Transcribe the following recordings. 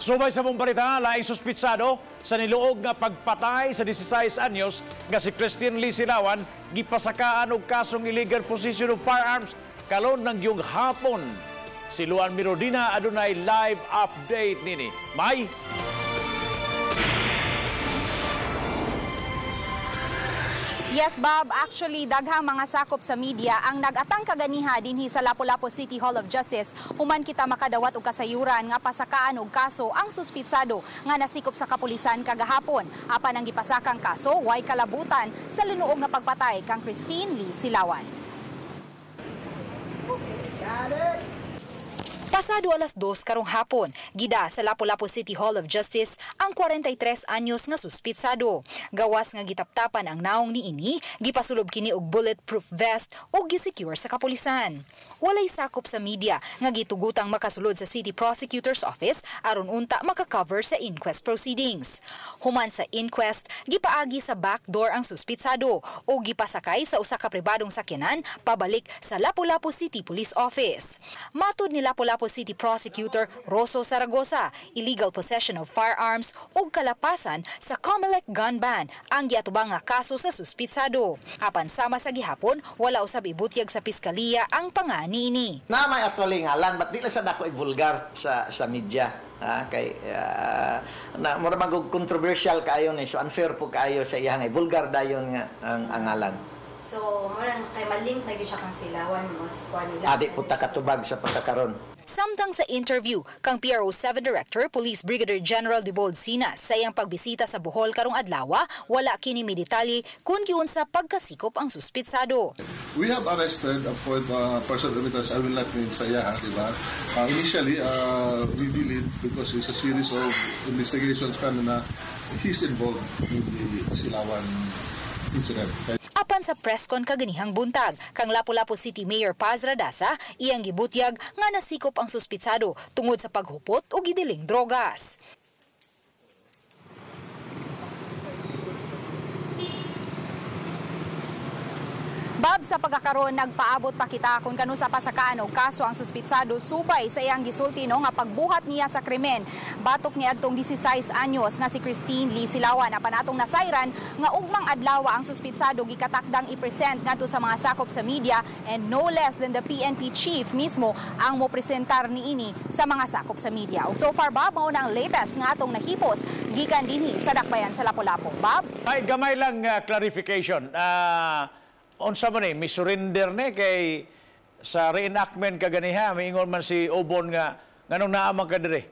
Subay sa mong balita, laing suspitsado sa niluog nga pagpatay sa 16 anyos nga si Christine Lee Silawan, gipasakaan og kasong illegal possession of firearms kalon ng yung hapon. Si Luan Mirodina adunay live update nini. May Yes, Bob. Actually, daghang mga sakop sa media ang nagatang kaganiha dinhi sa Lapu-Lapu City Hall of Justice human kita makadawat og kasayuran nga pasakaan og kaso ang suspitsado nga nasikop sa kapulisan kagahapon. Apan ang gipasakang kaso way kalabutan sa linuog nga pagpatay kang Christine Lee Silawan. Pasado alas 2 karong hapon, gida sa Lapu-Lapu City Hall of Justice ang 43 anyos nga suspitsado. Gawas nga gitaptapan ang naong niini, gipasulob kini og bulletproof vest ug gisecure sa kapulisan. Walay sakop sa media nga gitugutang makasulod sa City Prosecutor's Office aron unta makakover sa inquest proceedings. Human sa inquest, gipaagi sa back door ang suspitsado ug gipasakay sa usa ka pribadong sakyanan pabalik sa Lapu-Lapu City Police Office. Matud ni Lapu-Lapu City Prosecutor Rosso Zaragoza, illegal possession of firearms ug kalapasan sa COMELEC gun ban ang giatubang nga kaso sa suspitsado. Apan sama sa gihapon, wala usab ibutyag sa piskaliya ang pangani ini. Na may actually ngalan, but di lang sa dako i-vulgar sa media. Ha? Kay na mura man controversial kaayo ni, so unfair po kaayo sa iyang vulgar dayon nga ang ngalan. So, murang kay malink na gyud siya kang Silawan mas kuan nila. Adi po ta katubag sa pagkakaron. Samtang sa interview kang PRO7 Director Police Brigadier General Debold Sina sa iyang pagbisita sa Bohol karong adlaw, wala kini midetalye kung giunsa pagkasikop ang suspitsado. We have arrested a person of interest. I will not name sa iya, di ba? Initially, we believe because it's a series of investigations kami na he's involved in the Silawan incident. Apan sa press con kaganihang buntag, kang Lapu-Lapu City Mayor Paz Radaza, iyang gibutyag nga nasikop ang suspitsado tungod sa paghupot o gidiling drogas. Bob, sa pagkakaroon, nagpaabot pa kita kung kanu sa pasakaan o kaso ang suspitsado subay sa iyang gisulti no, nga pagbuhat niya sa krimen. Batok ni adtong 16 anyos nga si Christine Lee Silawan. Apan atong nasayran nga ugmang adlaw ang suspitsado gikatakdang i-present ngadto sa mga sakop sa media and no less than the PNP chief mismo ang mopresentar niini sa mga sakop sa media. Ug so far, Bob, mao na ang latest nga atong nahipos gikan dinhi sa dakbayan sa Lapu-Lapu. Bob? Ay, gamay lang clarification. Unsa man ni, mi surrender ni kay sa reenactment kaganiha, miingon man si Obon nga nganong naa man ka diri.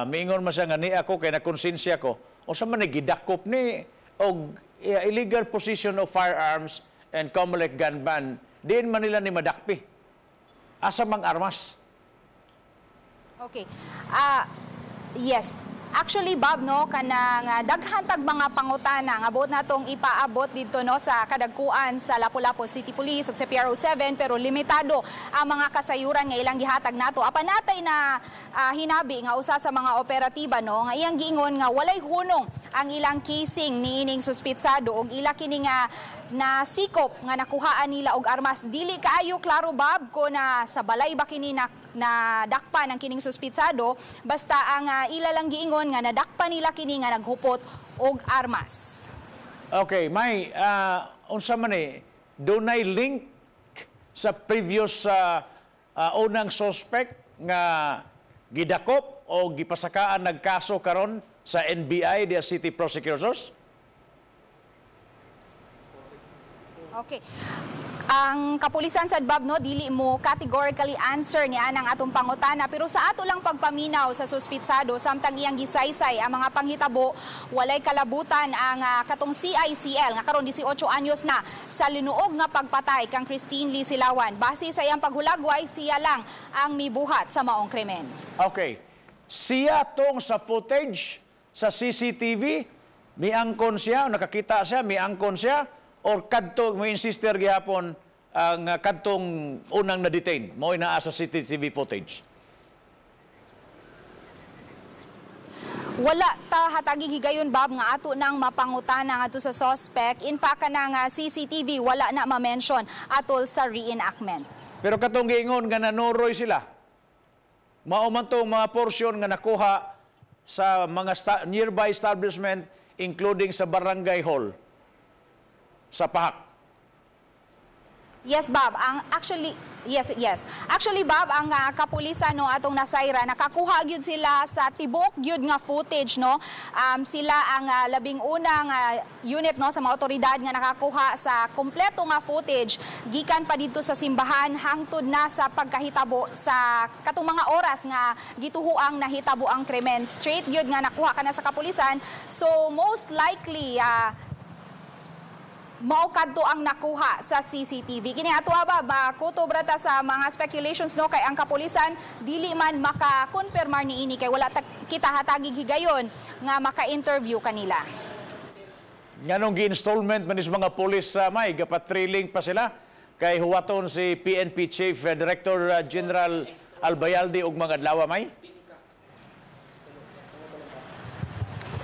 Miingon man siya nga ni ako kay nakonsensya ko. Unsa man ni gidakop ni og illegal possession of firearms and COMELEC gun ban, diin man nila ni madakpi. Asa mang armas? Okay. Yes. Actually, Bob, no, kanang daghan tag mga pangutana nga buot natong ipaabot didto no sa kadagkuan sa Lapu-Lapu City Police ug sa PRO7, pero limitado ang mga kasayuran nga ilang gihatag nato. Apan natay na hinabi nga usa sa mga operatiba no nga iyang giingon nga walay hunong ang ilang casing niining suspitsado ug ila kini nga nasikop nga nakuhaan nila og armas. Dili kaayo klaro, Bob, ko na sa balay ba kini na nadakpan ang kining suspitsado, basta ang ila lang giingon nga nadakpan nila kini nga naghupot og armas. Okay, may unsa man ni dunay link sa previous unang suspect nga gidakop o gipasakaan nagkaso karon sa NBI the City Prosecutors? Okay. Ang kapulisan sa Bob no dili mo categorically answer niya ang atong pangutana, pero sa ato lang pagpaminaw sa suspitsado samtang iyang gisaysay ang mga panghitabo, walay kalabutan ang katong CICL nga karon 18 anyos na sa linuog nga pagpatay kang Christine Lee Silawan. Base sa iyang paghulagway, siya lang ang mibuhat sa maong krimen. Okay. Siya tong sa footage sa CCTV, miangkon siya, nakakita siya, miangkon siya, or kadto mo insister gihapon ang kadtong unang na-detain mo naa sa CCTV footage? Wala ta hatagi higayon, Bob, nga ato nang mapangutana ngadto sa suspect. In fact, kanang CCTV wala na ma-mention atol sa reenactment. Pero katong giingon nga nanuroy sila. Mao man tong mga portion nga nakuha sa mga nearby establishment, including sa barangay hall sa Pahak. Yes, Bob. Ang actually yes. Actually, Bob, ang kapulisan, no, atong nasayra, nakakuha gyud sila sa tibok gyud nga footage, no. Sila ang labing unang unit, no, sa mga otoridad nga nakakuha sa kompleto nga footage gikan pa dito sa simbahan hangtod na sa pagkahitabo sa katong mga oras nga gituhuang nahitabo ang krimen. Straight gyud nga nakuha kana sa kapulisan. So most likely mao kadto ang nakuha sa CCTV. Kini ato ba kutob ra ta sa mga speculations, no, kay ang kapulisan dili man makakonfirmar niini kay wala ta kita hatagig higayon nga maka-interview kanila. Nganong gi-installment man is mga pulis sa may gapatrailing pa sila kay huwaton si PNP Chief Director General Albayalde og mga adlaw, may?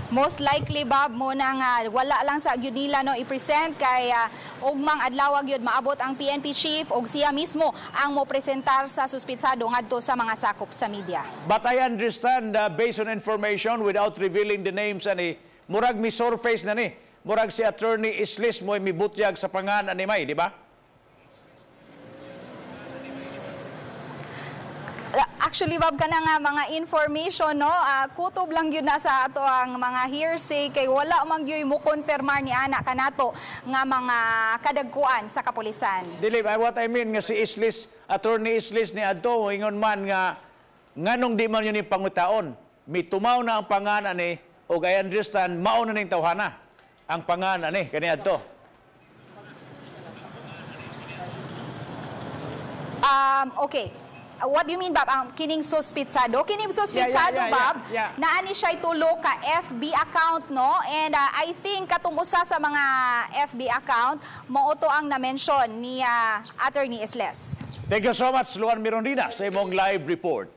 Most likely, Bob, mo na nga wala lang sa gyud nila, no, i-present kay ugmang adlaw gyud maabot ang PNP chief og siya mismo ang mo presentar sa suspitsado ngadto sa mga sakop sa media. But I understand, based on information without revealing the names ani, murag mi surface na ni. Murag si Attorney Islis mo mibutyag sa pangan ani may, di ba? Actually, Bob, kana nga mga information, no, kutob lang gyud na sa ato ang mga hearsay kay wala man gyud mo konfirmar ni ana kanato nga mga kadagkuan sa kapulisan. Dili, what I mean nga si Islis, Attorney Islis ni adto ingon man nga nganong di man yun yung pangutaon. Mitumaw na ang pangan ani og I understand mao na ning tawhana ang pangan ani kani adto. Okay. What do you mean, Bob? Ang kining suspitsado? Kining suspitsado, Bob, naa ni siya tulo ka FB account, no? And I think katong usa sa mga FB account, mao to ang na-mention ni Attorney Isles. Thank you so much, Luan Mirondina, sa imong live report.